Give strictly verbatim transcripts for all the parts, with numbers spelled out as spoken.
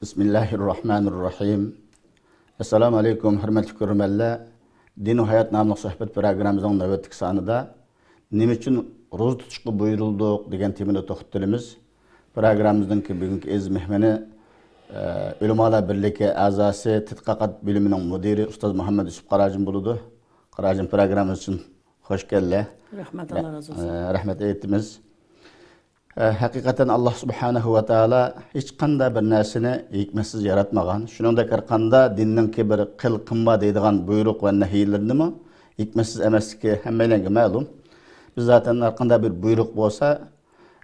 بىسمىللاھىررەھمانىررەھىم. ئەسسالامۇ ئەلەيكۇم، ھۆرمەتلىك كۆرۈرمەنلەر. دىن ۋە ھايات ناملىق سۆھبەت پروگراممىمىزنىڭ نۆۋەتتىكى سانىدا نېمە ئۈچۈن روزا تۇتۇشقا بۇيرۇلدۇق دېگەن تېمىدا توختىلىمىز. پروگراممىمىزنىڭكى بۈگۈنكى ئەزىز مېھمىنى، ئە، ئۆلىمالار بىرلىكى ئەزاسى، تەتقىقات بۆلۈمىنىڭ مۇدىرى ئۇستاز مۇھەممەد يۈسۈپ قاراجىم بولىدۇ. قاراجىم، پروگراممىمىز ئۈچۈن خوش كەلدى. رەھمەت، ئاللا رازى بولسۇن. ئە، رەھمەت ئېيتىمىز. ئە، ھەقىقەتەن، ئاللا سۇبھانەھۇ ۋە تائالا ھېچقانداق بىر نەرسىنى ھېكمەتسىز ياراتمىغان. شۇنىڭدەك، ھەرقانداق دىننىڭكى بىر قىل، قىلما دەيدىغان بۇيرۇق ۋە نەھىيلىرىنىمۇ ھېكمەتسىز ئەمەسلىكى ھەممەيلەنگە مەلۇم. بىز زاتەن ھەرقانداق بىر بۇيرۇق بولسا،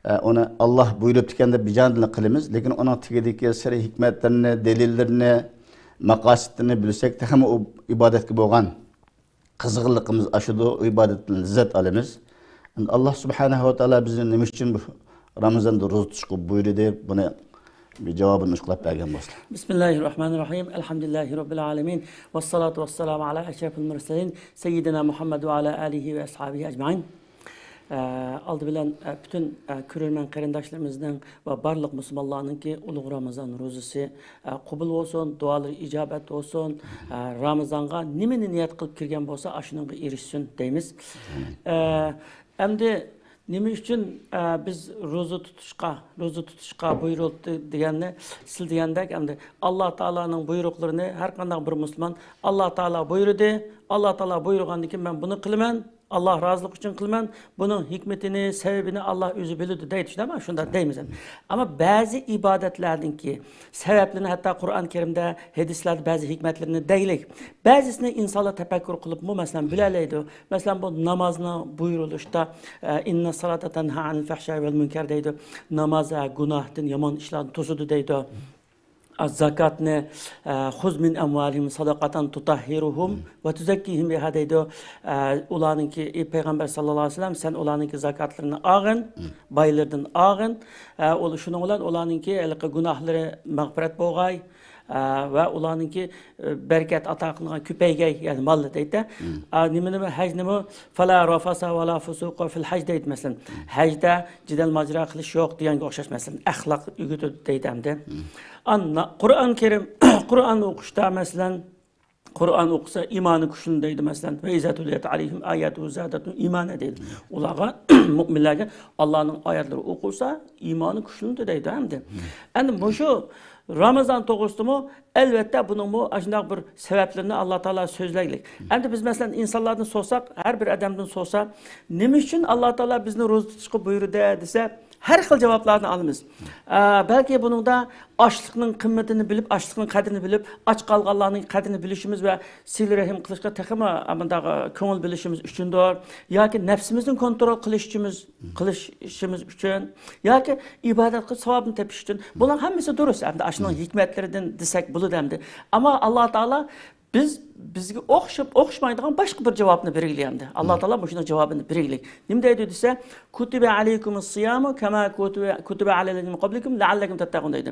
ئە، ئۇنى ئاللا بۇيرۇپتىكەن دەپ بىجانىدىن قىلىمىز. لېكىن ئۇنىڭ تېگىدىكى سىرى ھېكمەتلىرىنى، دەلىللىرىنى، ماقاسىدىنى بىلسەك، تېخىمۇ ئۇ ئىبادەتكە بولغان قىزغىنلىقىمىز ئاشىدۇ، ئىبادەتتىن لەززەت ئالىمىز. ئەمدى ئاللا سۇبھانەھۇ ۋە تائالا بىزنى نېمە ئۈچۈن بۇ رامىزاندا روزا تۇتۇشقا بۇيرۇدى؟ بۇنى بىر جاۋابىنى ئىشقىلاپ بەرگەن بولسا. بىسمىللاھىررەھمانىررەھىم. ئەلھەمدۇلىللاھى رەببىل ئالەمىن. ۋەسسالاتۇ ۋەسسالامۇ ئالا ئەشرەفىل مۇرسەلىن سەييىدىنا مۇھەممەد ۋە ئالا ئالىھى ۋە ئەسھابىھى ئەجمەئىن. ئە، ئالدى بىلەن، ئە، پۈتۈن، ئە، كۆرۈرمەن قېرىنداشلىرىمىزنىڭ ۋە بارلىق مۇسۇلمانلارنىڭكى ئۇلۇغ رامىزان روزىسى، ئە، قوبۇل بولسۇن، دۇئالىرى ئىجابەت بولسۇن. ئە، رامىزانغا نېمىنى نىيەت قىلىپ كىرگەن بولسا، ئاشۇنىڭغا ئېرىشسۇن دەيمىز. ئە، ئەمدى نېمە ئۈچۈن، ئە، بىز روزا تۇتۇشقا، روزا تۇتۇشقا بۇيرۇلدى دېگەننى، سىز دېگەندەك، ئەمدى ئاللا تائالانىڭ بۇيرۇقلىرىنى ھەر قانداق بىر مۇسۇلمان، ئاللا تائالا بۇيرۇدى، ئاللا تائالا بۇيرۇغاندىن كېيىن مەن بۇنى قىلىمەن، ئاللا رازىلىقى ئۈچۈن قىلىمەن، بۇنىڭ ھېكمىتىنى، سەۋەبىنى ئاللا ئۆزى بىلىدۇ دەيدۇ، شۇنداقمۇ؟ شۇنداق دەيمىز. ئەمما بەزى ئىبادەتلەرنىڭكى سەۋەبلىرىنى ھەتتا قۇرئان كەرىمدە، ھەدىسلەردە بەزى ھېكمەتلىرىنى دەيلىك، بەزىسىنى ئىنسانلار تەپەككۇر قىلىپمۇ، مەسىلەن، بىلەلەيدۇ. مەسىلەن، بۇ نامازنىڭ بۇيرۇلۇشتا، ئە، «ئىننەس سالاتا تەنھا ئانىل فەھشاي ۋەل مۇنكەر» دەيدۇ. ناماز، ئە، گۇناھتىن، يامان ئىشلاردىن توسىدۇ دەيدۇ. ئە، زاكاتنى، ئە، «خۇز مىن ئەمۋالىھىم ساداقاتان تۇتەھھىرۇھۇم ۋە تۇزەككىھىم بىھا» دەيدۇ. ئە، ئۇلارنىڭكى، ئى پەيغەمبەر ساللاللاھۇ ئەلەيھى ۋەسەللەم، سەن ئۇلارنىڭكى زاكاتلىرىنى ئالغىن، بايلىرىدىن ئالغىن. ئە، ئۇل-، شۇنىڭ بىلەن ئۇلارنىڭكى ھېلىقى گۇناھلىرى مەغپىرەت بولغاي. ئە، ۋە ئۇلارنىڭكى، ئە، بەرىكەت ئاتا قىلىنغان، كۆپەيگەي، يەنى مال دەيدۇ. ئا، نېمە، نېمە، ھەج نېمە؟ «فلا رافاسا ۋە لا فۇسۇقا فىل ھەج» دەيدۇ، مەسىلەن. ھەجدە جېدەل ماجىرا قىلىش يوق دېگەنگە ئوخشاش، مەسىلەن. ئەخلاق ئۆگىتىدۇ دەيدۇ ئەمدى. ئان-، قۇرئان كەرىم، قۇرئان ئوقۇشتا، مەسىلەن، قۇرئان ئوقۇسا ئىمانى كۈچلىنىدۇ دەيدۇ، مەسىلەن. «ۋە ئىزا تۇلىيەت ئەلەيھىم ئاياتۇھۇ زادەتھۇم ئىمانا» دەيدۇ. ئۇلارغا، مۇئمىنلەرگە ئاللانىڭ ئايەتلىرى ئوقۇلسا، ئىمانى كۈچلىنىدۇ دەيدۇ ئەمدى. ئەمدى مۇشۇ رامىزان توغرىسىدىمۇ، ئەلۋەتتە، بۇنىڭمۇ ئاشۇنداق بىر سەۋەبلىرىنى ئاللا تائالا سۆزلەيلىك. ئەمدى بىز، مەسىلەن، ئىنسانلاردىن سورىساق، ھەر بىر ئادەمدىن سورىسا، «نېمە ئۈچۈن ئاللا تائالا بىزنى روزا تۇتۇشقا بۇيرۇدى؟» دېسە، ھەر خىل جاۋابلارنى ئالىمىز. ئە، بەلكى بۇنىڭدا ئاشلىقنىڭ قىممىتىنى بىلىپ، ئاشلىقنىڭ قەدرىنى بىلىپ، ئاچ قالغانلارنىڭ قەدرىنى بىلىشىمىز ۋە سىلە رەھىم قىلىشقا تېخىمۇ مۇنداق كۆڭۈل بۆلۈشىمىز ئۈچۈندۇر. ياكى نەپسىمىزنى كونترول قىلىشىمىز، قىلىشىمىز ئۈچۈن، ياكى ئىبادەت قىلىپ ساۋابنى تېپىش ئۈچۈن. بۇلار ھەممىسى دۇرۇس. ئەمدى ئاشۇنىڭ ھېكمەتلىرىدىن دېسەك بولىدۇ ئەمدى. ئەمما ئاللا تائالا بىز، بىزگە ئوخشاپ، ئوخشىمايدىغان باشقا بىر جاۋابنى بېرىگلى ئەمدى. ئاللا تائالا مۇشۇنىڭ جاۋابىنى بېرىگلى. نېمە دەيدۇ دېسە، «كۇتىبە ئەلەيكۇمۇس سىيامۇ كەما كۇتىبە، كۇتىبە ئەلەللەزىنە مىن قەبلىكۇم لەئەللەكۇم تەتتەقۇن» دەيدۇ.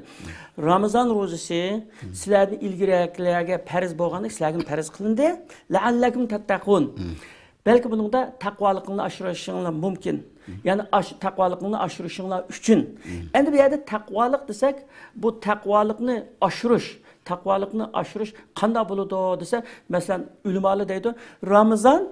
رامىزان روزىسى سىلەردىن ئىلگىرىكىلەرگە پەرز بولغاندەك سىلەرگىمۇ پەرز قىلىندى. لەئەللەكۇم تەتتەقۇن. بەلكى بۇنىڭدا تەقۋالىقىڭلارنى ئاشۇرۇشۇڭلار مۇمكىن. يەنى ئاش-، تەقۋالىقىڭلارنى ئاشۇرۇشۇڭلار ئۈچۈن. ئەمدى بۇ يەردە تەقۋالىق دېسەك، بۇ تەقۋالىقنى ئاشۇرۇش، تەقۋالىقنى ئاشۇرۇش قانداق بولىدۇ دېسە، مەسىلەن، ئۆلىمالار دەيدۇ، رامىزان،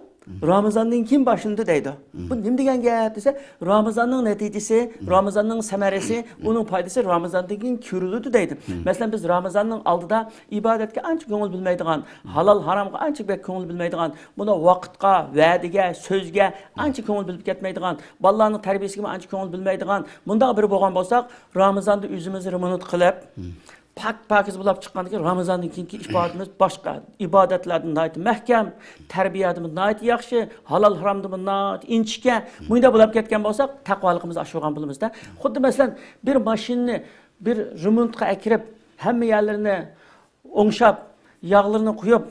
رامىزاندىن كېيىن باشلىنىدۇ دەيدۇ. بۇ نېمە دېگەن گەپ دېسە، رامىزاننىڭ نەتىجىسى، رامىزاننىڭ سەمەرىسى، ئۇنىڭ پايدىسى رامىزاندىن كېيىن كۆرۈلىدۇ دەيدۇ. مەسىلەن، بىز رامىزاننىڭ ئالدىدا ئىبادەتكە ئانچە كۆڭۈل بۆلمەيدىغان، ھالال ھارامغا ئانچە بەك كۆڭۈل بۆلمەيدىغان، بۇنى ۋاقىتقا، ۋەدىگە، سۆزگە ئانچە كۆڭۈل بۆلۈپ كەتمەيدىغان، بالىلارنىڭ تەربىيىسىگىمۇ ئانچە كۆڭۈل بۆلمەيدىغان، مۇنداق بىرى بولغان بولساق، رامىزاندا ئۆزىمىزنى رېمونت قىلىپ، پاك-پاكىز بولاپ چىققاندىن كېيىن، رامىزاندىن كېيىنكى ئىبادىتىمىز باشقا، ئىبادەتلەردە ناھايىتى مەھكەم، تەربىيەدىمۇ ناھايىتى ياخشى، ھالال ھارامدىمۇ ناھايىتى ئىنچىكە، مۇنداق بولاپ كەتكەن بولساق، تەقۋالىقىمىزنى ئاشۇرغان بولىمىزدا. خۇددى مەسىلەن، بىر ماشىنىنى بىر رېمونتقا ئەكىرىپ، ھەممە يەرلىرىنى ئوڭشاپ، ياغلىرىنى قۇيۇپ،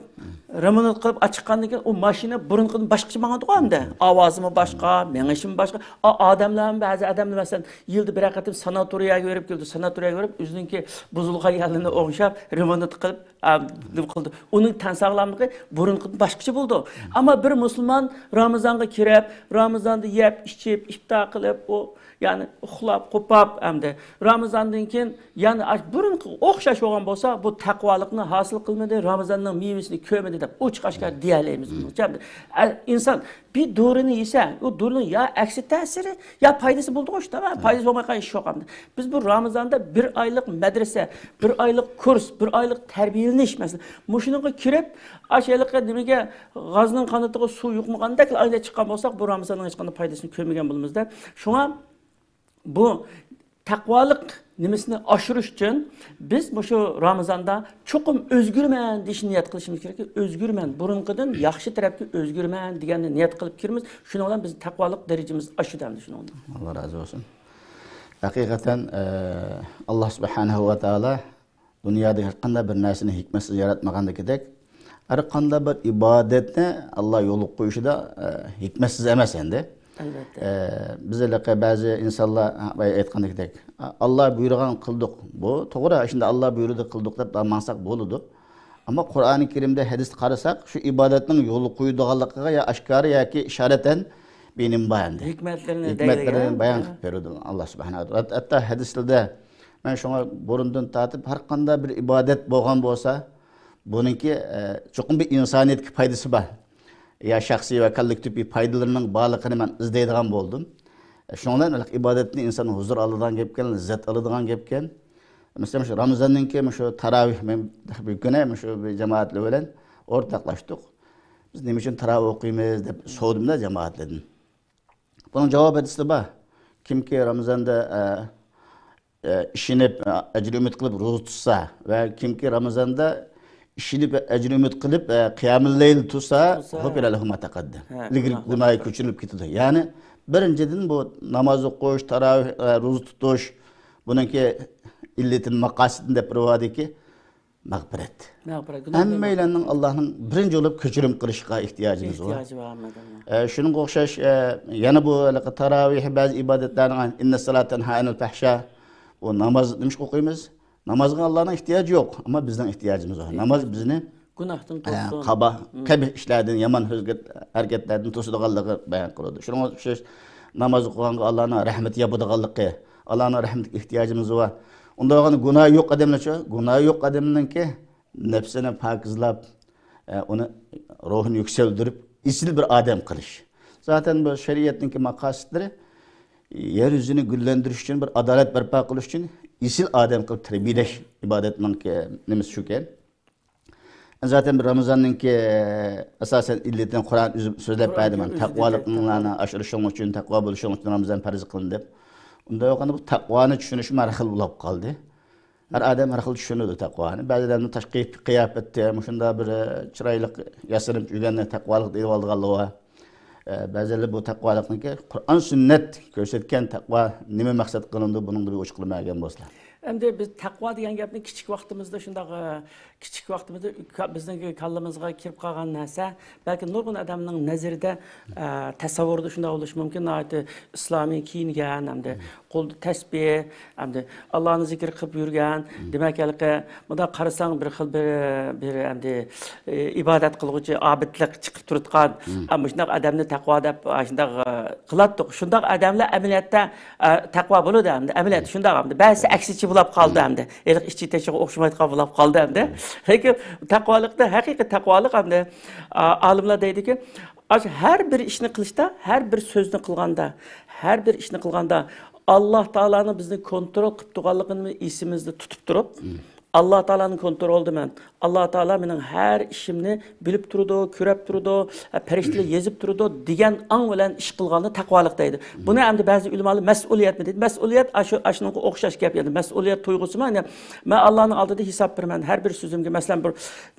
رېمونت قىلىپ ئاچىققاندىن كېيىن، ئۇ ماشىنا بۇرۇنقىدىن باشقىچە ماڭىدىغۇ ئەمدى. ئاۋازىمۇ باشقا، مېڭىشىمۇ باشقا. ئا-، ئادەملەرمۇ، بەزى ئادەملەر، مەسىلەن، يىلدا بىرەر قېتىم ساناتورىيەگە بېرىپ كېلىدۇ. ساناتورىيەگە بېرىپ، ئۆزىنىڭكى بۇزۇلغان يەرلىرىنى ئوڭشاپ، رېمونت قىلىپ، ئا، نېمە قىلىدۇ. ئۇنىڭ تەن ساغلاملىقى بۇرۇنقىدىن باشقىچە بولىدۇ. ئەمما بىر مۇسۇلمان رامىزانغا كىرىپ، رامىزاندا يەپ، ئىچىپ، ئىپتار قىلىپ، ئۇ يەنى ئۇخلاپ، قوپاپ، ئەمدى رامىزاندىن كېيىن يەنە ئاش-، بۇرۇنقىغا ئوخشاش بولغان بولسا، بۇ تەقۋالىقنى ھاسىل قىلمىدى، رامىزاننىڭ مېۋىسىنى كۆرمىدى دەپ ئوچۇق ئاشكارا دېيەلەيمىز بۇنىڭ ئۈچۈن. ئە، ئىنسان بىر دورىنى يېسە، ئۇ دورىنىڭ يا ئەكسى تەسىرى، يا پايدىسى بولىدىغۇ، شۇ تەمام. پايدىسى بولماي قالغان ئىش يوق ئەمدى. بىز بۇ رامىزاندا بىر ئايلىق مەدرىسە، بىر ئايلىق كۇرس، بىر ئايلىق تەربىيەلىنىش، مەسىلەن، مۇشۇنىڭغا كىرىپ، ئاشۇ ھېلىقى نېمىگە، غازنىڭ قانىتىغا سۇ يۇقمىغاندەكلا ئايدا چىققان بولساق، بۇ رامىزاننىڭ ھېچقانداق پايدىسىنى كۆرمىگەن بولىمىز-دە. شۇڭا بۇ تەقۋالىق نېمىسىنى ئاشۇرۇش ئۈچۈن بىز مۇشۇ رامىزاندا چوقۇم ئۆزگىرىمەن دېيىشنى نىيەت قىلىشىمىز كېرەككى، ئۆزگىرىمەن، بۇرۇنقىدىن ياخشى تەرەپكە ئۆزگىرىمەن دېگەننى نىيەت قىلىپ كىرىمىز. شۇنىڭ بىلەن بىزنىڭ تەقۋالىق دەرىجىمىز ئاشىدۇ ئەمدى شۇنىڭ بىلەن. ئاللا رازى بولسۇن. ھەقىقەتەن، ئە، ئاللا سۇبھانەھۇ ۋە تائالا دۇنيادا ھەر قانداق بىر نەرسىنى ھېكمەتسىز ياراتمىغاندىكىدەك، ھەر قانداق بىر ئىبادەتنى ئاللا يولغا قويۇشىدا، ئە، ھېكمەتسىز ئەمەس ئەمدى. ئەلۋەتتە. ئە، بىز ھېلىقى بەزى ئىنسانلار، ھە، بايا ئېيتقاندىكىدەك، ئاللا بۇيرۇغان قىلدۇق. بۇ توغرا، شۇنداق ئاللا بۇيرۇدى قىلدۇق دەپ ماڭساق بولىدۇ. ئەمما قۇرئانى كەرىمدە، ھەدىستە قارىساق، شۇ ئىبادەتنىڭ يولغا قويۇلىدىغانلىقىغا يا ئاشكارا ياكى ئىشارەتەن بىر نېمە بار ئەمدى. ھېكمەتلىرىنى ھېكمەتلىرىنى دەيدىغان. بايان قىلىپ بېرىدۇ ئاللا سۇبھانەھۇ ۋە تائالا. ھەت-، ھەتتا ھەدىسلەردە مەن شۇڭا بۇرۇندىن تارتىپ ھەر قانداق بىر ئىبادەت بولغان بولسا، بۇنىڭكى، ئە، چوقۇم بىر ئىنسانىيەتكە پايدىسى بار. يا شەخسىي ۋە كوللېكتىپ پايدىلىرىنىڭ بارلىقىنى مەن ئىزدەيدىغان بولدۇم. شۇنىڭ بىلەن ئىبادەتنى ئىنسان ھۇزۇر ئالىدىغان گەپكەن، لەززەت ئالىدىغان گەپكەن. مەسىلەن، مۇشۇ رامىزاننىڭكى مۇشۇ تاراۋىھ، مەن بىر كۈنى مۇشۇ بىر جامائەتلەر بىلەن ئورتاقلاشتۇق. بىز نېمە ئۈچۈن تاراۋىھ ئوقۇيمىز دەپ سورىدىمدا جامائەتلەردىن. بۇنىڭ جاۋاب ھەدىسى بار. كىمكى رامىزاندا، ئە، ئە، ئىشىنىپ، ئە، ئەجىر ئۈمىد قىلىپ روزا تۇتسا ۋە كىمكى رامىزاندا ئىشىنىپ، ئەجىر ئۈمىد قىلىپ، ئە، قىيامۇل لەيل تۇتسا، تۇتسا. غۇفىرە لەھۇ ما تەقەددەم. ھە، لىك گۇناھلار. گۇناھى كەچۈرۈلۈپ كېتىدۇ. يەنى بىرىنچىدىن، بۇ ناماز ئوقۇش، تاراۋىھ، ئە، روزا تۇتۇش، بۇنىڭكى ئىللىتىن، ماقاسىدىن دەپ بىر بار ئىدىكى، مەغپىرەت. مەغپىرەت، گۇناھ ھەممەيلەننىڭ ئاللانىڭ بىرىنچى بولۇپ كەچۈرۈم قىلىشقا ئېھتىياجىمىز بار. ئېھتىياجى بار ھەممەيلەننىڭ. ئە، شۇنىڭغا ئوخشاش، ئە، يەنە بۇ ھېلىقى تاراۋىھ بەزى ئىبادەتلەرنىڭ، ئىننەس سالاتە تەنھا ئەنىل فەھشا، بۇ ناماز نېمىشقا ئوقۇيمىز؟ نامازغا ئاللانىڭ ئېھتىياجى يوق، ئەمما بىزنىڭ ئېھتىياجىمىز بار. ناماز بىزنى گۇناھتىن ئە، توسۇن. قابا-، مم. قەبىھ ئىشلاردىن، يامان ھۆزگەت-، ھەرىكەتلەردىن توسىدىغانلىقى بايان قىلىدۇ. شۇنىڭغا ئوخشاش ناماز ئوقۇغانغا ئاللانىڭ رەھمىتى ياپىدىغانلىقى، ئاللانىڭ رەھمىتىگە ئېھتىياجىمىز بار. ئۇنداق بولغاندا گۇناھى يوق ئادەملەرچۇ؟ گۇناھى يوق ئادەمنىڭكى نەپسىنى پاكىزلاپ، ئە، ئۇنى روھىنى يۈكسەلدۈرۈپ، ئېسىل بىر ئادەم قىلىش. زاتەن بۇ شەرىئەتنىڭكى ماقاسىتلىرى يەر يۈزىنى گۈللەندۈرۈش ئۈچۈن، بىر ئادالەت بەرپا قىلىش ئۈچۈن ئېسىل ئادەم قىلىپ تەربىيەلەش ئىبادەتنىڭكى نېمىسى شۇكەن. زاتەن بىر رامىزاننىڭكى ئاساسەن ئىللىتىنى قۇرئان ئۆزى سۆزلەپ قۇرئان بەردى مانا. ئۆزى تەقۋالىقىڭلارنى ئاشۇرۇشۇڭ ئۈچۈن، تەقۋا بولۇشۇڭ ئۈچۈن رامىزان پەرز قىلىندى دەپ. ئۇنداق بولغاندا بۇ تەقۋانى چۈشىنىش ھەر خىل بولۇپ قالدى. ھەر ئادەم ھەر خىل چۈشىنىدۇ تەقۋانى. بەزى ئادەمنىڭ تاشقى قىياپىتى مۇشۇنداق بىر، ئە، چىرايلىق ياسىنىپ يۈرگەننى تەقۋالىق دېيىۋالىدىغانلىرى بار. ئە، بەزىلەر بۇ تەقۋالىقنىڭكى قۇرئان سۈننەت كۆرسەتكەن تەقۋا نېمە مەقسەت قىلىنىدۇ، بۇنىڭدا بىر ئوچۇقلىما بەرگەن بولسىلا. ئەمدى بىز تەقۋا دېگەن گەپنى كىچىك ۋاقتىمىزدا شۇنداق، ئە، كىچىك ۋاقتىمىزدا كا-، بىزنىڭ كاللىمىزغا كىرىپ قالغان نەرسە، بەلكى نۇرغۇن ئادەمنىڭ نەزىرىدە، ئە، تەسەۋۋۇرىدا شۇنداق بولۇشى مۇمكىن، ناھايىتى ئىسلامىي كىيىنگەن، ئەمدى قولىدا تەسبىھ، ئەمدى ئاللانى زىكىر قىلىپ يۈرگەن، دېمەك، ھېلىقى مۇنداق قارىساڭ بىر خىل بىر، بىر ئەمدى، ئى، ئىبادەت قىلغۇچى، ئابىدلىق چىقىپ تۇرۇۋاتقان، ئە، مۇشۇنداق ئادەمنى تەقۋا دەپ، ئە، شۇنداق، ئە، قىلاتتۇق. شۇنداق ئادەملەر ئەمەلىيەتتە، ئە، تەقۋا بولىدۇ ئەمدى. ئەمەلىيەتتە شۇنداق ئەمدى. بەزىسى ئەكسىچە بولاپ قالىدۇ ئەمدى. ھېلىقى ئىچى تېشىغا ئوخشىمايدىغان بولاپ قالىدۇ ئەمدى. لېكىن تەقۋالىقتا، ھەقىقىي تەقۋالىق ئەمدى، ئا، ئالىملار دەيدۇكى، ئاشۇ ھەر بىر ئىشنى قىلىشتا، ھەر بىر سۆزنى قىلغاندا، ھەر بىر ئىشنى قىلغاندا، ئاللا تائالانىڭ بىزنى كونترول قىلىپ تۇرغانلىقىنى ئېسىمىزدە تۇتۇپ تۇرۇپ، ئاللا تائالانىڭ كونترولىدا مەن، ئاللا تائالا مېنىڭ ھەر ئىشىمنى بىلىپ تۇرىدۇ، كۆرەپ تۇرىدۇ، ھە، پەرىشتىلەر يېزىپ تۇرىدۇ دېگەن ئاڭ بىلەن ئىش قىلغاننى تەقۋالىق دەيدۇ. بۇنى ئەمدى بەزى ئۆلىمالار مەسئۇلىيەتمۇ دەيدۇ. مەسئۇلىيەت ئاشۇ، ئاشۇنىڭغا ئوخشاش گەپ. يەنى مەسئۇلىيەت تۇيغۇسىمۇ، يەنى مەن ئاللانىڭ ئالدىدا ھېساب بېرىمەن. ھەر بىر سۆزۈمگە، مەسىلەن، بىر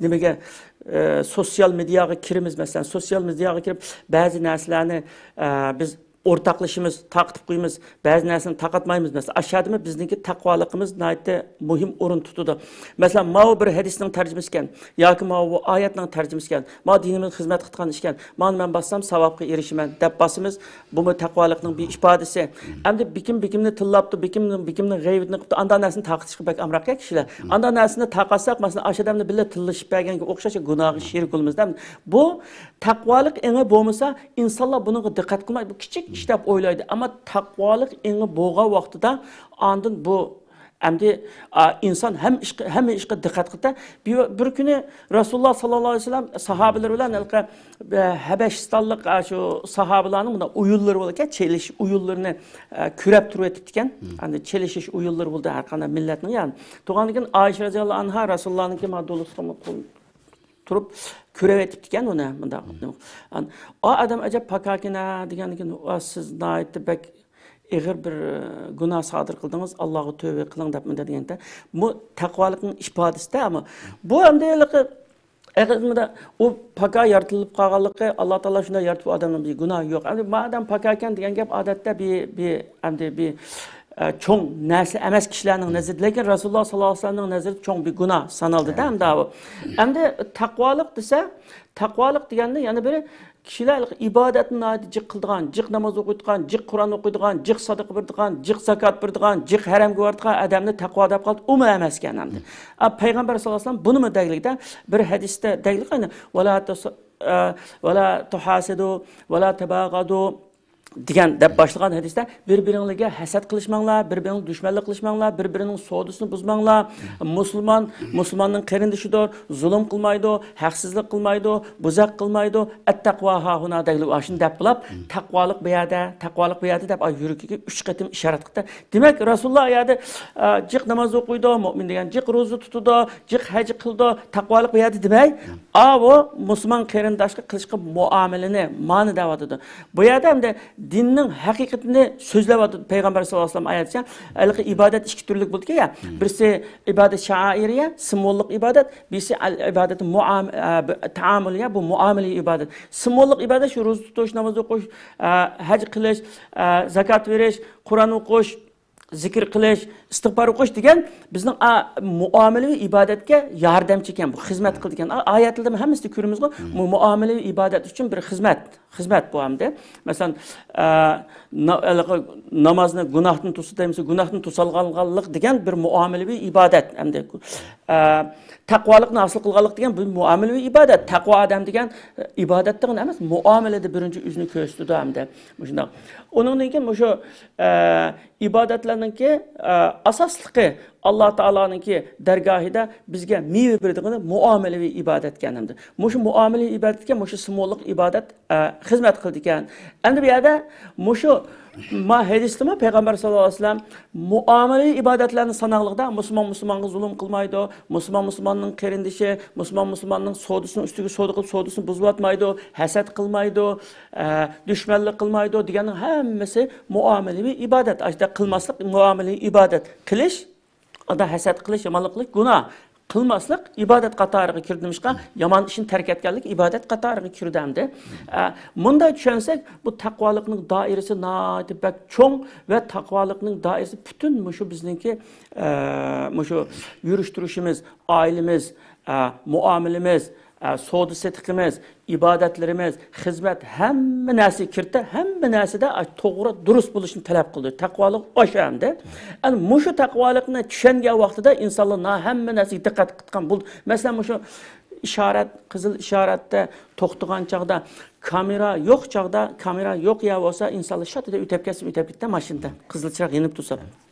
نېمىگە، ئە، سوتسىيال مېدىياغا كىرىمىز، مەسىلەن، سوتسىيال مېدىياغا كىرىپ بەزى نەرسىلەرنى، ئە، بىز ئورتاقلىشىمىز، تارقىتىپ قويىمىز، بەزى نەرسىنى تارقاتمايمىز. مەسىلەن، ئاشۇ يەردىمۇ بىزنىڭكى تەقۋالىقىمىز ناھايىتى مۇھىم ئورۇن تۇتىدۇ. مەسىلەن، ماۋۇ بىر ھەدىسنىڭ تەرجىمىسى ئىكەن، ياكى ماۋۇ ئايەتنىڭ تەرجىمىسى ئىكەن، ماۋۇ دىنىمىزغا خىزمەت قىلىدىغان ئىش ئىكەن، مانا مەن باسسام ساۋابقا ئېرىشىمەن دەپ باسىمىز. بۇمۇ تەقۋالىقنىڭ بىر ئىپادىسى. ئەمدى بېكىم بېكىمنى تىللاپتۇ، بېكىم بېكىمنىڭ غەيۋىتىنى قىپتۇ، ئانداق نەرسىنى تارقىتىشقا بەك ئامراق يا كىشىلەر. ئانداق نەرسىنى تارقاتساق، مەسىلەن، ئاشۇ ئادەمنى بىللە تىللىشىپ بەرگەنگە ئوخشاش گۇناھقا شېرىك بولىمىز. بۇ تەقۋالىق ئېڭى بولمىسا، ئىنسانلار بۇنىڭغا دىققەت قىلمايدۇ. بۇ كىچىك ئىش دەپ ئويلايدۇ. ئەمما تەقۋالىق ئېڭى بولغان ۋاقتىدا ئاندىن بۇ ئەمدى، ئا، ئىنسان ھەم ئىشقا، ھەممە ئىشقا دىققەت قىلىدۇ. بىر، بىر كۈنى رەسۇلۇللا ساللاللاھۇ ئەلەيھى ۋەسەللەم ساھابىلىرى بىلەن ھېلىقى، ئە، ھەبەشىستانلىق، ئا، شۇ ساھابىلارنىڭ مۇنداق ئويۇنلىرى بولىدىكەن، چېلىشىش ئويۇنلىرىنى، ئە، كۆرەپ تۇرۇۋېتىپتىكەن. ئەمدى چېلىشىش ئويۇنلىرى بولدى، ھەر قانداق مىللەتنىڭ يەنى. تۇرغاندىن كېيىن ئائىشە رەزىياللاھۇ ئەنھا رەسۇلۇللانىڭكى ما دولىسىغا تۇرۇپ كۆرۈۋېتىپتىكەن ئۇنى مۇنداق. ئا، ئادەم ئەجەب پاكاكىنا دېگەندىن كېيىن، ۋا، سىز ناھايىتى بەك ئېغىر بىر، ئە، گۇناھ سادىر قىلدىڭىز، ئاللاغا تۆۋە قىلىڭ دەپ مۇنداق دېگەندە، بۇ تەقۋالىقنىڭ ئىپادىسىدە، ئەمما بۇ ئەمدى ھېلىقى ئېغىزمىدا ئۇ پاكا يارىتىلىپ قالغانلىقى، ئاللا تائالا شۇنداق يارىتىپ ئادەمنىڭ بىر گۇناھى يوق. ئەمدى مادەم پاكاكەن دېگەن گەپ ئادەتتە بىر، بىر، ئەمدى بىر، ئە، چوڭ نەرسە ئەمەس كىشىلەرنىڭ نەزىرىدە، لېكىن رەسۇلۇللا ساللاللاھۇ ئەلەيھى ۋەسەللەمنىڭ نەزىرىدە چوڭ بىر گۇناھ سانالدىدا ئەمدى ئۇ. ئەمدى تەقۋالىق دېسە، تەقۋالىق دېگەندە يەنە بىرى كىشىلەر ئىبادەتنى ناھايىتى جىق قىلىدىغان، جىق ناماز ئوقۇيدىغان، جىق قۇرئان ئوقۇيدىغان، جىق سادىقە بېرىدىغان، جىق زاكات بېرىدىغان، جىق ھەرەمگە بارىدىغان ئادەمنى تەقۋا دەپ قالدى، ئۇمۇ ئەمەسكەن ئەمدى. ئا، پەيغەمبەر ساللاللاھۇ ئەلەيھى ۋەسەللەم بۇنىمۇ دەگلىكتە بىر ھەدىستە دەگلىك ئەينى، ۋەلا تۇس-، ئە، ۋەلا تۇھاسىدۇ، ۋەلا تەباغادۇ دېگەن دەپ باشلىغان ھەدىستە، بىر-بىرىڭلارگە ھەسەت قىلىشماڭلار، بىر-بىرىڭلار دۈشمەنلىك قىلىشماڭلار، بىر-بىرىنىڭ سودىسىنى بۇزماڭلار. مۇسۇلمان مۇسۇلماننىڭ قېرىندىشىدۇر، زۇلۇم قىلمايدۇ، ھەقسىزلىك قىلمايدۇ، بۇزاق قىلمايدۇ. ئەتتەقۋا ھاھۇنا دەگلى ئاشۇنى دەپ بولۇپ، تەقۋالىق بۇ يەردە، تەقۋالىق بۇ يەردە دەپ، ئا، يۈرىكىگە ئۈچ قېتىم ئىشارەت قىلدى. دېمەك، رەسۇلۇللا ئۇ يەردە، ئا، جىق ناماز ئوقۇيدۇ، مۆمىن دېگەن جىق روزا تۇتىدۇ، جىق ھەج قىلىدۇ، تەقۋالىق بۇ يەردە دېمەي، ئا، ئۇ مۇسۇلمان قېرىنداشقا قىلىشقا مۇئامىلىنى مانا دەۋاتىدۇ. بۇ يەردە ئەمدى دىننىڭ ھەقىقىتىنى سۆزلەۋاتىدۇ پەيغەمبەر ساللاللاھۇ ئەلەيھى ۋەسەللەم ئايەتچە. ھېلىقى ئىبادەت ئىككى تۈرلۈك بولىدىكەن يا. بىرسى ئىبادەت شائىرىيە، سىمۋوللۇق ئىبادەت، بىرسى ئەل ئىبادەت مۇئام-، ئە، بى-، تائامۇلىيە، بۇ مۇئامىلىۋى ئىبادەت. سىمۋوللۇق ئىبادەت شۇ روزا تۇتۇش، ناماز ئوقۇش، ئە، ھەج قىلىش، ئە، زاكات بېرىش، قۇرئان ئوقۇش، زىكىر قىلىش، ئىستىغپار ئوقۇش دېگەن بىزنىڭ، ئا، مۇئامىلىۋى ئىبادەتكە ياردەمچى ئىكەن، بۇ خىزمەت قىلىدىكەن. ئا، ئايەتلەردە ھەممىسىدە كۆرىمىزغۇ، مۇ-، مۇئامىلىۋى ئىبادەت ئۈچۈن بىر خىزمەت. خىزمەت بۇ ئەمدى. مەسىلەن، ئە، نا-، ھېلىقى نامازنى گۇناھتىن توسا دەيمىز، گۇناھتىن توسالغانلىق دېگەن بىر مۇئامىلىۋى ئىبادەت ئەمدى. ئە، تەقۋالىقنى ھاسىل قىلغانلىق دېگەن بىر مۇئامىلىۋى ئىبادەت. تەقۋا ئادەم دېگەن، ئە، ئىبادەتتىغىنە ئەمەس، مۇئامىلىدە بىرىنچى ئۆزىنى كۆرسىتىدۇ ئەمدى. مۇشۇنداق. ئۇنىڭدىن كېيىن مۇشۇ، ئە، ئىبادەتلەرنىڭكى، ئە، ئاساسلىقى ئاللا تائالانىڭكى دەرگاھىدا بىزگە مېۋە بېرىدىغىنى مۇئامىلىۋى ئىبادەتكەن ئەمدى. مۇشۇ مۇئامىلىۋى ئىبادەتكە مۇشۇ سىمۋوللۇق ئىبادەت، ئە، خىزمەت قىلىدىكەن. ئەمدى بۇ يەردە مۇشۇ ما ھەدىستىمۇ پەيغەمبەر ساللاللاھۇ ئەلەيھى ۋەسەللەم مۇئامىلىۋى ئىبادەتلەرنى ساناغلىقىدا مۇسۇلمان مۇسۇلمانغا زۇلۇم قىلمايدۇ، مۇسۇلمان مۇسۇلماننىڭ قېرىندىشى، مۇسۇلمان مۇسۇلماننىڭ سودىسىنىڭ ئۈستىگە سودا قىلىپ سودىسىنى بۇزۇۋاتمايدۇ، ھەسەت قىلمايدۇ، ئە، دۈشمەنلىك قىلمايدۇ دېگەننىڭ ھەممىسى مۇئامىلىۋى ئىبادەت. ئاشۇنداق قىلماسلىق مۇئامىلىۋى ئىبادەت. قىلىش، ئادا ھەسەت قىلىش، يامانلىق قىلىش گۇناھ. قىلماسلىق ئىبادەت قاتارىغا كىرىدۇ. نېمىشقا؟ يامان ئىشنى تەرك ئەتكەنلىك ئىبادەت قاتارىغا كىرىدۇ ئەمدى. ئە، مۇنداق چۈشەنسەك، بۇ تەقۋالىقنىڭ دائىرىسى ناھايىتى بەك چوڭ ۋە تەقۋالىقنىڭ دائىرىسى پۈتۈن مۇشۇ بىزنىڭكى، ئە، مۇشۇ يۈرۈش تۇرۇشىمىز، ئائىلىمىز، ئە، مۇئامىلىمىز، ئە، سودا سېتىقىمىز، ئىبادەتلىرىمىز، خىزمەت، ھەممە نەرسىگە كىرتە، ھەممە نەرسىدە، ئە، توغرا، دۇرۇس بولۇشنى تەلەپ قىلىدۇ. تەقۋالىق ئاشۇ ئەمدى. ئەمدى مۇشۇ تەقۋالىقنى چۈشەنگەن ۋاقتىدا ئىنسانلار نا-، ھەممە نەرسىگە دىققەت قىلغان بولىدۇ. مەسىلەن، مۇشۇ ئىشارەت، قىزىل ئىشارەتتە توختىغان چاغدا، كامېرا يوق چاغدا، كامېرا يوق يەر بولسا، ئىنسانلار شاتىدە ئۆتەپ كەتسە، ئۆتەپ كېتىدۇ ماشىنىدا، قىزىل چىراغ يېنىپ تۇرسا.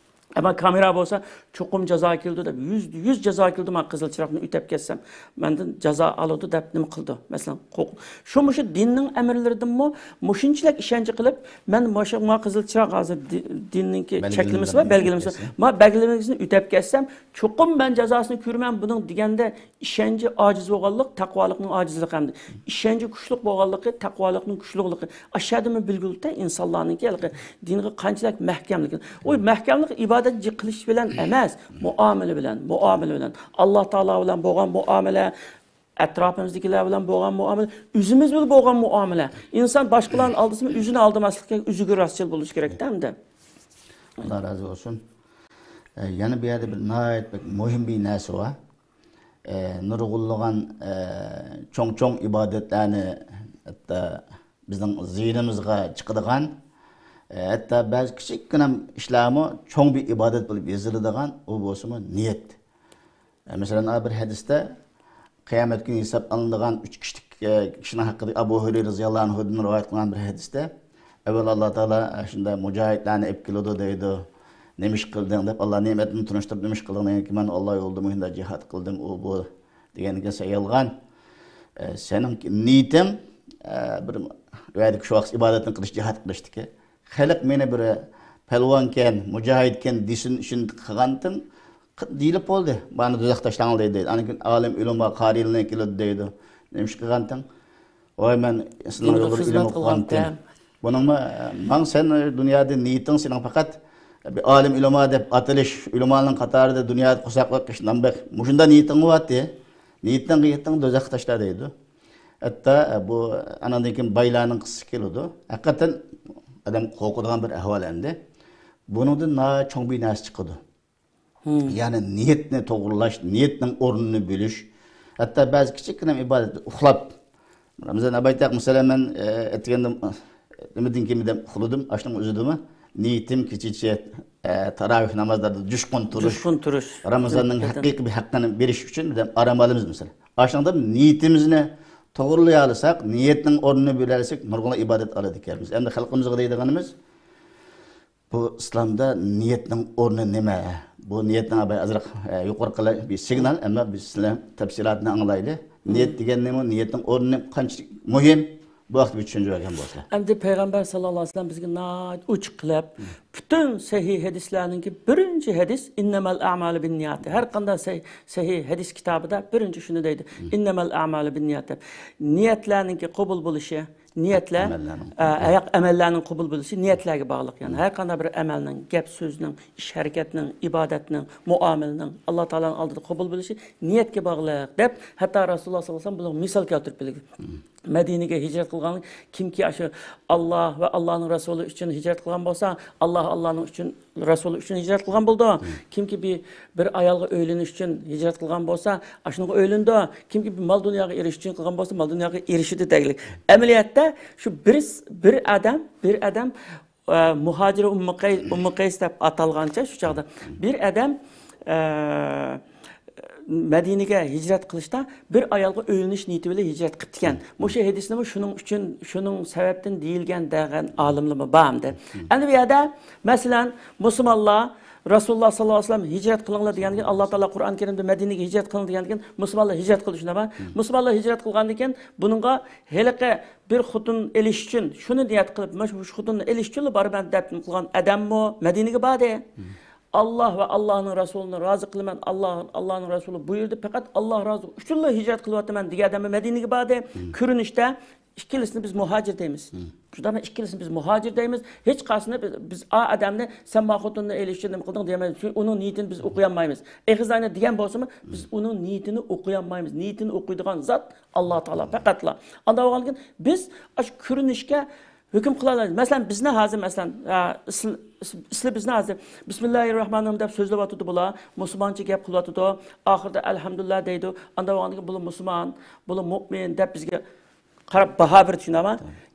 ئەمما كامېرا بولسا، چوقۇم جازا كېلىدۇ دەپ، يۈزدە يۈز جازا كېلىدۇ، مەن قىزىل چىراغنى ئۆتەپ كەتسەم، مەندىن جازا ئالىدۇ دەپ نېمە قىلىدۇ؟ مەسىلەن، قورق-، شۇ مۇشۇ دىننىڭ ئەمىرلىرىدىنمۇ مۇشۇنچىلىك ئىشەنچ قىلىپ، مەن مۇشۇ ما قىزىل چىراغ ھازىر دى-، دىننىڭكى چەكلىمىسى بار، بەلگىلىمىسى بار. ما بەلگىلىمىسىنى ئۆتەپ كەتسەم، چوقۇم مەن جازاسىنى كۆرىمەن بۇنىڭ دېگەندە ئىشەنچى ئاجىز بولغانلىق، تەقۋالىقنىڭ ئاجىزلىقى ھەمدە ئىشەنچى كۈچلۈك بولغانلىقى، تەقۋالىقنىڭ كۈچلۈكلۈكى. ئاشۇ يەردىنمۇ بىلگۈلۈكتە ئىنسانلارنىڭكى ھېلىقى دىنغا قانچىلىك مەھكەملىكى. ئۇ مەھكەملىك ئىبادەت جىق قىلىش بىلەن ئەمەس، مۇئامىلە بىلەن، مۇئامىلە بىلەن. ئاللا تائالا بىلەن بولغان مۇئامىلە، ئەتراپىمىزدىكىلەر بىلەن بولغان مۇئامىلە، ئۆزىمىز بىلەن بولغان مۇئامىلە. ئىنسان باشقىلارنى ئالدىسىمۇ ئۆزىنى ئالدىماسلىققا ئۆزىگە راستچىل بولۇش كېرەكتە ئەمدى. ئاللا رازى بولسۇن. ئە، يەنە بۇ يەردە بىر ناھايىتى بەك مۇھىم بىر نەرسە بار. ئە، نۇرغۇنلىغان، ئە، چوڭ-چوڭ ئىبادەتلەرنى ھەتتا بىزنىڭ زىيىنىمىزغا چىقىدىغان، ئە، ھەتتا بەزى كىچىككىنە ئىشلارمۇ چوڭ بىر ئىبادەت بولۇپ يېزىلىدىغان، ئۇ بولسىمۇ نىيەت. ئە، مەسىلەن، بىر ھەدىستە قىيامەت كۈنى ھېسابلىنىدىغان ئۈچ كىشىلىك، ئە، كىشىنىڭ ھەققىدە ئەبۇ ھۇرەيرە رەزىياللاھۇ ئەنھۇدىن رىۋايەت قىلغان بىر ھەدىستە، ئەۋۋەل ئاللا تائالا شۇنداق مۇجاھىدلارنى ئېلىپ كېلىدۇ دەيدۇ. نېمە ئىش قىلدىڭ دەپ، ئاللا نېمەتنى تونۇشتۇرۇپ، نېمە ئىش قىلدىڭ دېگەن كېيىن، مەن ئاللا يولىدا مۇشۇنداق جىھاد قىلدىم، ئۇ بۇ دېگەندىن كېيىن سەن يالغان. ئە، سېنىڭ نىيىتىڭ، ئە، بىر ۋەدىكى شۇ ۋاقىت ئىبادەتنى قىلىش، جىھاد قىلىشتىكى. خەلق مېنى بىر پەلۋانكەن، مۇجاھىدكەن دېسۇن ئۈچۈن قىلغانتىڭ، دېيىلىپ بولدى. مانا دوزاخ تاشلاڭلار دەيدۇ. ئاندىن كېيىن ئالىم، ئۆلىما، قارىيلار كېلىدۇ دەيدۇ. نېمە ئىش قىلغانتىڭ؟ ۋاي، مەن سىلەرنىڭ دىنغا يولىدا خىزمەت ئىلىم قىلغانتىم. ئوقۇغانتىم. بۇنىڭمۇ، ماڭ سەن دۇنيادا نىيىتىڭ سېنىڭ پەقەت بىر ئالىم ئۆلىما دەپ ئاتىلىش، ئۆلىمالارنىڭ قاتارىدا دۇنيادا قورساق بېقىش، نان بېقىش، مۇشۇنداق نىيىتىڭ بارتى. نىيىتىڭ، نىيىتىڭ دوزاخقا تاشلا دەيدۇ. ھەتتا بۇ ئاناندىن كېيىن بايلارنىڭ قىسسىسى كېلىدۇ. ھەقىقەتەن ئادەم قورقىدىغان بىر ئەھۋال ئەمدى. بۇنىڭدىن ناھايىتى چوڭ بىر نەرسە چىقىدۇ. يەنى نىيەتنى توغرىلاش، نىيەتنىڭ ئورنىنى بىلىش. ھەتتا بەزى كىچىككىنە ئىبادەتتە ئۇخلاپ، رامىزان ئابايتاق، مەسىلەن، مەن، ئە، ئەتىگەندە، ئە، نېمىدىن كېيىن بىردەم ئۇخلىدىم، ئاشۇنىڭ ئۆزىدىمۇ نىيىتىم كېچىچە، ئە، تاراۋىھ نامازلاردا جۇشقۇن تۇرۇش، جۇشقۇن تۇرۇش. رامىزاننىڭ ھەقىقىي بىر ھەققىنى بېرىش ئۈچۈن بىردەم ئارام ئالىمىز، مەسىلەن. ئاشۇنىڭدا نىيىتىمىزنى توغرىلىيالىساق، نىيەتنىڭ ئورنىنى بىلەلىسەك، نۇرغۇنلىغان ئىبادەت ئالىدىكەنمىز. ئەمدى خەلقىمىزغا دەيدىغىنىمىز، بۇ ئىسلامدا نىيەتنىڭ ئورنى نېمە؟ بۇ نىيەتنىڭ بىر ئازراق، ئە، يۇقىرىقى بىر سىگنال، ئەمما بىز سىلەر تەپسىلاتىنى ئاڭلايلى. نىيەت دېگەن نېمە؟ نىيەتنىڭ ئورنى نېمە؟ قانچىلىك مۇھىم؟ بۇ ھەقتە بىر چۈشەنچە بەرگەن بولسا. ئەمدى پەيغەمبەر ساللاللاھۇ ئەلەيھى ۋەسەللەم بىزگە ناھايىتى ئوچۇق قىلىپ، پۈتۈن سەھىھ ھەدىسلەرنىڭكى بىرىنچى ھەدىس، ئىننەمەل ئەمالۇ بىننىيات. ھەر قانداق سەھىھ، سەھىھ ھەدىس كىتابىدا بىرىنچى شۇنى دەيدۇ، ئىننەمەل ئەمالۇ بىننىيات دەپ. نىيەتلەرنىڭكى قوبۇل بولۇشى، نىيەتلەر، ئەمەللەرنىڭ، ئە، ئەمەللەرنىڭ قوبۇل بولۇشى نىيەتلەرگە باغلىق. يەنى ھەر قانداق بىر ئەمەلنىڭ، گەپ سۆزنىڭ، ئىش ھەرىكەتنىڭ، ئىبادەتنىڭ، مۇئامىلىنىڭ ئاللا تائالانىڭ ئالدىدا قوبۇل بولۇشى نىيەتكە باغلىق دەپ، ھەتتا رەسۇلۇللا ساللاللاھۇ ئەلەيھى ۋەسەللەم بۇنىڭغا مىسال كەلتۈرۈپ بەرگەن. مەدىنىگە ھىجرەت قىلغان كىمكى ئاشۇ ئاللا ۋە ئاللانىڭ رەسۇلى ئۈچۈن ھىجرەت قىلغان بولسا، ئاللا ئاللانىڭ ئۈچۈن، رەسۇلى ئۈچۈن ھىجرەت قىلغان بولىدۇ. كىمكى بىر، بىر ئايالغا ئۆيلىنىش ئۈچۈن ھىجرەت قىلغان بولسا، ئاشۇنىڭغا ئۆيلىنىدۇ. كىمكى بىر مال دۇنياغا ئېرىشىش ئۈچۈن قىلغان بولسا، مال دۇنياغا ئېرىشىدۇ دەگلىك. ئەمەلىيەتتە شۇ بىر، بىر ئادەم، بىر ئادەم، ئە، مۇھاجىر ئۇممۇ قەيس، ئۇممۇ قەيس دەپ ئاتالغانچە شۇ چاغدا بىر ئادەم، ئە، مەدىنىگە ھىجرەت قىلىشتا بىر ئايالغا ئۆيلىنىش نىيىتى بىلەن ھىجرەت قىپتىكەن. مۇشۇ ھەدىسنىمۇ شۇنىڭ ئۈچۈن، شۇنىڭ سەۋەبتىن دېيىلگەن دېگەن ئالىملارمۇ بار ئەمدى. ئەمدى بۇ يەردە، مەسىلەن، مۇسۇلمانلار رەسۇلۇللا ساللاللاھۇ ئەلەيھى ۋەسەللەم ھىجرەت قىلىڭلار دېگەندىكىن، ئاللا تائالا قۇرئان كەرىمدە مەدىنىگە ھىجرەت قىلىڭ دېگەندىكىن، مۇسۇلمانلار ھىجرەت قىلدى، شۇنداقمۇ؟ مۇسۇلمانلار ھىجرەت قىلغاندىن كېيىن، بۇنىڭغا ھېلىقى بىر خوتۇن ئېلىش ئۈچۈن، شۇنى نىيەت قىلىپ، مانا شۇ خوتۇننى ئېلىش ئۈچۈنلا بارىمەن دەپ قىلغان ئادەممۇ مەدىنىگە باردى. ئاللا ۋە ئاللانىڭ رەسۇلىنى رازى قىلىمەن، ئاللا، ئاللانىڭ رەسۇلى بۇيرۇدى، پەقەت ئاللا رازىلىقى ئۈچۈنلا ھىجرەت قىلىۋاتىمەن دېگەن ئادەممۇ مەدىنىگە باردى. كۆرۈنۈشتە ئىككىلىسىنى بىز مۇھاجىر دەيمىز. شۇنداقمۇ؟ ئىككىلىسىنى بىز مۇھاجىر دەيمىز. ھېچقايسىسىنى بىز، بىز ئا ئادەمنى، سەن ما خوتۇننى ئېلىش ئۈچۈن نېمە قىلدىڭ دېيەلمەيمىز. چۈنكى ئۇنىڭ نىيىتىنى بىز ئوقۇيالمايمىز. ئېغىزدا دېگەن بولسىمۇ، بىز ئۇنىڭ نىيىتىنى ئوقۇيالمايمىز. نىيىتىنى ئوقۇيدىغان زات ئاللا تائالا پەقەتلا. ئانداق بولغاندىكىن بىز ئاشۇ كۆرۈنۈشكە ھۆكۈم قىلالايمىز. مەسىلەن، بىزنى ھازىر، مەسىلەن، ئە، سىل-، سىلەر بىزنى ھازىر بىسمىللاھىررەھمانىررەھىم دەپ سۆزلەۋاتىدۇ بۇلار. مۇسۇلمانچە گەپ قىلىۋاتىدۇ. ئاخىرىدا ئەلھەمدۇلىللا دەيدۇ. ئانداق بولغاندىكىن بۇلار مۇسۇلمان، بۇلار مۇئمىن دەپ بىزگە قاراپ باھا بېرىدۇ، شۇنداقمۇ؟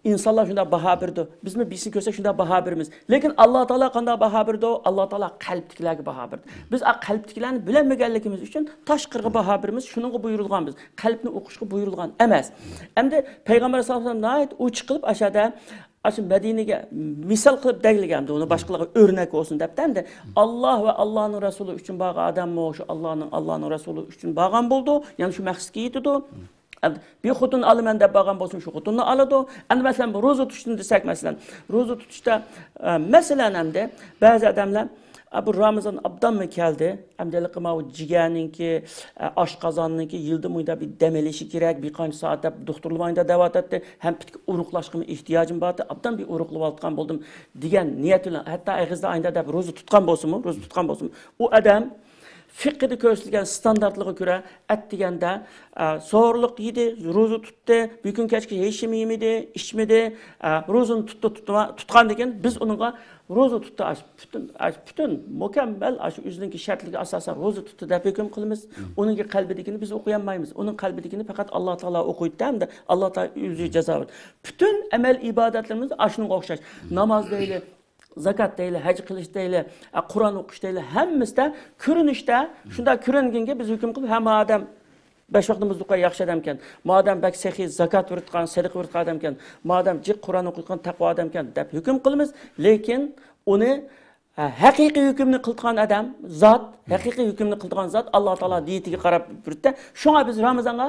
ئىنسانلار شۇنداق باھا بېرىدۇ. بىزمۇ بىرسىنى كۆرسەك شۇنداق باھا بېرىمىز. لېكىن ئاللا تائالا قانداق باھا بېرىدۇ؟ ئاللا تائالا قەلبتىكىلەرگە باھا بېرىدۇ. بىز ئا قەلبتىكىلەرنى بىلەلمىگەنلىكىمىز ئۈچۈن تاشقىرىغا باھا بېرىمىز. شۇنىڭغا بۇيرۇلغان بىز. قەلبنى ئوقۇشقا بۇيرۇلغان ئەمەس. ئەمدى پەيغەمبەر ساللاللاھۇ ئەلەيھى ۋەسەللەم ناھايىتى ئوچۇق قىلىپ ئاشۇ يەردە، ئاشۇ مەدىنىگە مىسال قىلىپ دەگلىگەن ئەمدى، ئۇنى باشقىلارغا ئۆرنەك بولسۇن دەپتۇ ئەمدى. ئاللا ۋە ئاللانىڭ رەسۇلى ئۈچۈن بارغان ئادەممۇ شۇ ئاللانىڭ، ئاللانىڭ رەسۇلى ئۈچۈن بارغان بولىدۇ. يەنى شۇ مەقسەتكە يېتىدۇ. ئەمدى بىر خوتۇن ئالىمەن دەپ بارغان بولسىمۇ، شۇ خوتۇننى ئالىدۇ. ئەمدى مەسىلەن، بۇ روزا تۇتۇشنى دېسەك، مەسىلەن، روزا تۇتۇشتا، ئە، مەسىلەن، ئەمدى بەزى ئادەملەر، ئە، بۇ رامىزان ئابدانمۇ كەلدى، ئەمدى ھېلىقى ماۋۇ جىگەرنىڭكى، ئە، ئاشقازاننىڭكى يىلدا مۇيدا بىر دەم ئېلىشى كېرەك، بىر قانچە سائەت دەپ دوختۇرلار ئاينىدا دەۋاتاتتى، ھەم پۈتكە ئۇرۇقلاشقىمۇ ئېھتىياجىم بارتى، ئابدان بىر ئۇرۇقلىۋالىدىغان بولدۇم دېگەن نىيەت بىلەن، ھەتتا ئېغىزدا ئاينىدا دەپ روزا تۇتقان بولسىمۇ، روزا تۇتقان بولسىمۇ، ئۇ ئادەم فىقھىدا كۆرسىتىلگەن ستاندارتلىرىغا كۆرە، ئەتىگەندە، ئە، سوغۇرلۇق يېدى، روزا تۇتتى، بۈگۈن كەچكە ھېچنېمە يېمىدى، ئىچمىدى، ئە، روزىنى تۇتتى، تۇتما-، تۇتقاندىن كېيىن بىز ئۇنىڭغا روزا تۇتتى، ئاش-، پۈتۈن، ئاش-، پۈتۈن مۇكەممەل ئاشۇ ئۆزىنىڭكى شەرتلىكىگە ئاساسەن روزا تۇتتى دەپ ھۆكۈم قىلىمىز. ئۇنىڭكى قەلبىدىكىنى بىز ئوقۇيالمايمىز. ئۇنىڭ قەلبىدىكىنى پەقەت ئاللا تائالا ئوقۇيدۇ ھەمدە ئاللا تائالا ئۆزى جازا بېرىدۇ. پۈتۈن ئەمەل ئىبادەتلىرىمىز ئاشۇنىڭغا ئوخشاش. ناماز دەيلى، زاكات دەيلى، ھەج قىلىش دەيلى، ئە، قۇرئان ئوقۇش دەيلى، ھەممىسىدە كۆرۈنۈشتە شۇنداق كۆرۈنگەنگە بىز ھۆكۈم قىلىپ، ھە، ما ئادەم بەش ۋاق نامازنى ئوقۇيدىغان ياخشى ئادەمكەن، مادام بەك سېخىي، زاكات بېرىدىغان، سەدىقە بېرىدىغان ئادەمكەن، مادام جىق قۇرئان ئوقۇيدىغان تەقۋا ئادەمكەن دەپ ھۆكۈم قىلىمىز. لېكىن ئۇنى، ھە، ھەقىقىي ھۆكۈمنى قىلىدىغان ئادەم، زات، ھەقىقىي ھۆكۈمنى قىلىدىغان زات ئاللا تائالا نىيىتىگە قاراپ بىردە. شۇڭا بىز رامىزانغا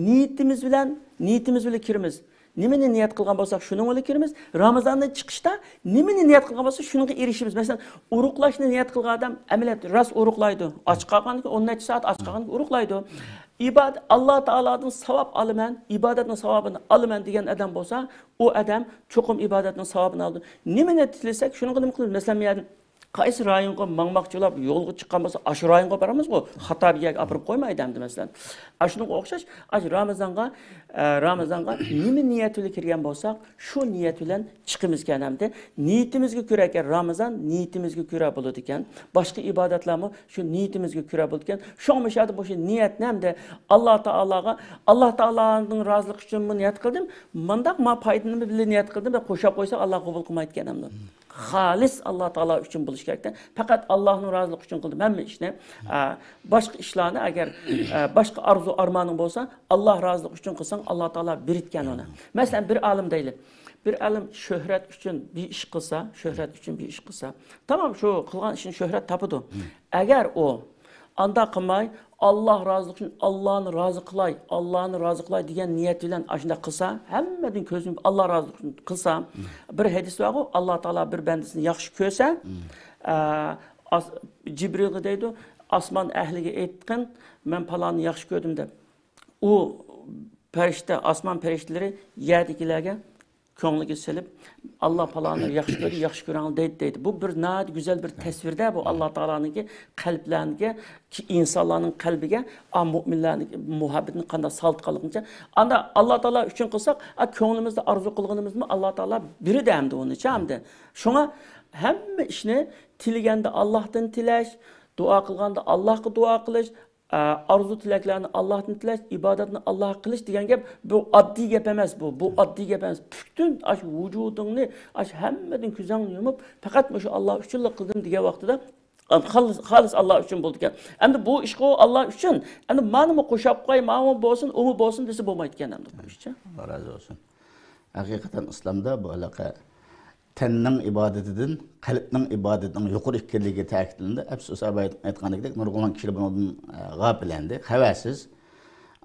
نىيىتىمىز بىلەن، نىيىتىمىز بىلەن كىرىمىز. نېمىنى نىيەت قىلغان بولساق، شۇنىڭ بىلەن كىرىمىز. رامىزاندىن چىقىشتا نېمىنى نىيەت قىلغان بولسا، شۇنىڭغا ئېرىشىمىز. مەسىلەن، ئۇرۇقلاشنى نىيەت قىلغان ئادەم ئەمەلىيەتتە راست ئۇرۇقلايدۇ. ئاچ قالغاندىن كېيىن ئون نەچچە سائەت ئاچ قالغاندىن كېيىن ئۇرۇقلايدۇ. ئىبادەت، ئاللا تائالادىن ساۋاب ئالىمەن، ئىبادەتنىڭ ساۋابىنى ئالىمەن دېگەن ئادەم بولسا، ئۇ ئادەم چوقۇم ئىبادەتنىڭ ساۋابىنى ئالىدۇ. نېمىنى تىلىسەك، شۇنىڭغا نېمە قىلىمىز؟ مەسىلەن، بۇ يەردىن قايسى رايونغا ماڭماقچى بولۇپ يولغا چىققان بولسا، ئاشۇ رايونغا بارىمىزغۇ، خاتا بىر يەرگە ئاپىرىپ قويمايدۇ ئەمدى، مەسىلەن. ئاشۇنىڭغا ئوخشاش، ئاشۇ رامىزانغا، ئە، رامىزانغا نېمە نىيەت بىلەن كىرگەن بولساق، شۇ نىيەت بىلەن چىقىمىزكەن ئەمدى. نىيىتىمىزگە كۆرە ئىكەن رامىزان، نىيىتىمىزگە كۆرە بولىدىكەن. باشقا ئىبادەتلەرمۇ شۇ نىيىتىمىزگە كۆرە بولىدىكەن. شۇڭا مۇشۇ يەردە مۇشۇ نىيەتنى ئەمدى ئاللا تائالاغا، ئاللا تائالانىڭ رازىلىقى ئۈچۈنمۇ نىيەت قىلدىم، مۇنداق ما پايدىنى بىللە نىيەت قىلدىم دەپ قوشاپ قويساق، ئاللا قوبۇل قىلمايدىكەن ئەمدى. خالىس ئاللا تائالا ئۈچۈن بولۇشى كېرەكتە. پەقەت ئاللانىڭ رازىلىقى ئۈچۈن قىلدىم ھەممە ئىشنى. ئە، باشقا ئىشلارنى ئەگەر، ئە، باشقا ئارزۇ ئارمانىڭ بولسا، ئاللا رازىلىقى ئۈچۈن قىلساڭ، ئاللا تائالا بېرىدىكەن ئۇنى. مەسىلەن، بىر ئالىم دەيلى. بىر ئالىم شۆھرەت ئۈچۈن بىر ئىش قىلسا، شۆھرەت ئۈچۈن بىر ئىش قىلسا، تامام شۇ قىلغان ئىشىنى شۆھرەت تاپىدۇ. ئەگەر ئۇ ئانداق قىلماي، ئاللا رازىلىقى ئۈچۈن ئاللانى رازى قىلاي، ئاللانى رازى قىلاي دېگەن نىيەت بىلەن ئاشۇنداق قىلسا، ھەممىدىن كۆزىنى ئاللا رازىلىقى ئۈچۈن قىلسا، بىر ھەدىس بارغۇ، ئاللا تائالا بىر بەندىسىنى ياخشى كۆرسە، ئە، ئاس-، جىبرىلغا دەيدۇ، ئاسمان ئەھلىگە ئېيتقىن، مەن پالاننى ياخشى كۆردۈم دەپ. ئۇ پەرىشتە، ئاسمان پەرىشتىلىرى يەردىكىلەرگە كۆڭلىگە سېلىپ، ئاللا پالانى ياخشى كۆردى، ياخشى كۆرۈڭلار دەيدۇ، دەيدۇ. بۇ بىر ناھايىتى گۈزەل بىر تەسۋىردە، بۇ ئاللا تائالانىڭكى قەلبلەرنىڭكى، ئىنسانلارنىڭ قەلبىگە، ئا، مۇئمىنلارنىڭكى مۇھەببىتىنى قانداق سالىت قىلغىنىچە. ئاندا ئاللا تائالا ئۈچۈن قىلساق، ئا، كۆڭلىمىزدە ئارزۇ قىلغىنىمىزنى ئاللا تائالا بېرىدۇ ئەمدى ئۇنىچە ئەمدى. شۇڭا ھەممە ئىشنى تىلىگەندە ئاللاھتىن تىلەش، دۇئا قىلغاندا ئاللاھقا دۇئا قىلىش، ئە، ئارزۇ تىلەكلەرنى ئاللاھتىن تىلەش، ئىبادەتنى ئاللاھقا قىلىش دېگەن گەپ، بۇ ئاددىي گەپ ئەمەس، بۇ، بۇ ئاددىي گەپ ئەمەس. پۈتۈن ئاشۇ ۋۇجۇدۇڭنى، ئاشۇ ھەممىدىن كۆزۈڭنى يۇمۇپ، پەقەت مۇشۇ ئاللا ئۈچۈنلا قىلدىم دېگەن ۋاقتىدا، خالىس، خالىس ئاللا ئۈچۈن بولىدىكەن. ئەمدى بۇ ئىشقا ئاللا ئۈچۈن، ئەمدى مانىمۇ قوشاپ قوي، ماۋۇ بولسۇن، ئۇمۇ بولسۇن دېسە بولمايدىكەن ئەمدى بۇ ئىشچە. ئاللا رازى بولسۇن. ھەقىقەتەن ئىسلامدا بۇ ھېلىقى تەننىڭ ئىبادىتىدىن قەلبنىڭ ئىبادىتىنىڭ يۇقىرى ئىكەنلىكى تەكىتلىنىدۇ. ئەپسۇس، ئابايدىن ئېيتقاندەك، نۇرغۇنلىغان كىشىلەر بۇنىڭدىن، ئە، غاپىلەندى، خەۋەرسىز.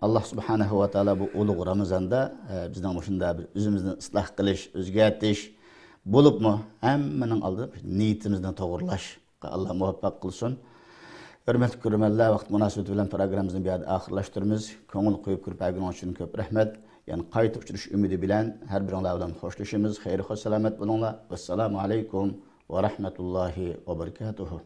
ئاللا سۇبھانەھۇ ۋە تائالا بۇ ئۇلۇغ رامىزاندا، ئە، بىزنىڭ مۇشۇنداق بىر ئۆزىمىزنى ئىسلاھ قىلىش، ئۆزگەرتىش، بولۇپمۇ ھەممىنىڭ ئالدىدا نىيىتىمىزنى توغرىلاش، ئاللا مۇۋەپپەق قىلسۇن. ھۆرمەتلىك كۆرۈرمەنلەر، ۋاقىت مۇناسىۋىتى بىلەن پروگراممىمىزنى بۇ يەردە ئاخىرلاشتۇرىمىز. كۆڭۈل قويۇپ كۆرۈپ بەرگىنىڭ ئۈچۈن كۆپ رەھمەت. يەنە قايتا ئۇچرىشىش ئۈمىدى بىلەن ھەر بىرىڭلار بىلەن خوشلىشىمىز. خەير خوش سالامەت بولۇڭلار. ۋەسسالامۇ ئەلەيكۇم ۋە رەھمەتۇللاھى ۋە بەرىكاتۇھۇ.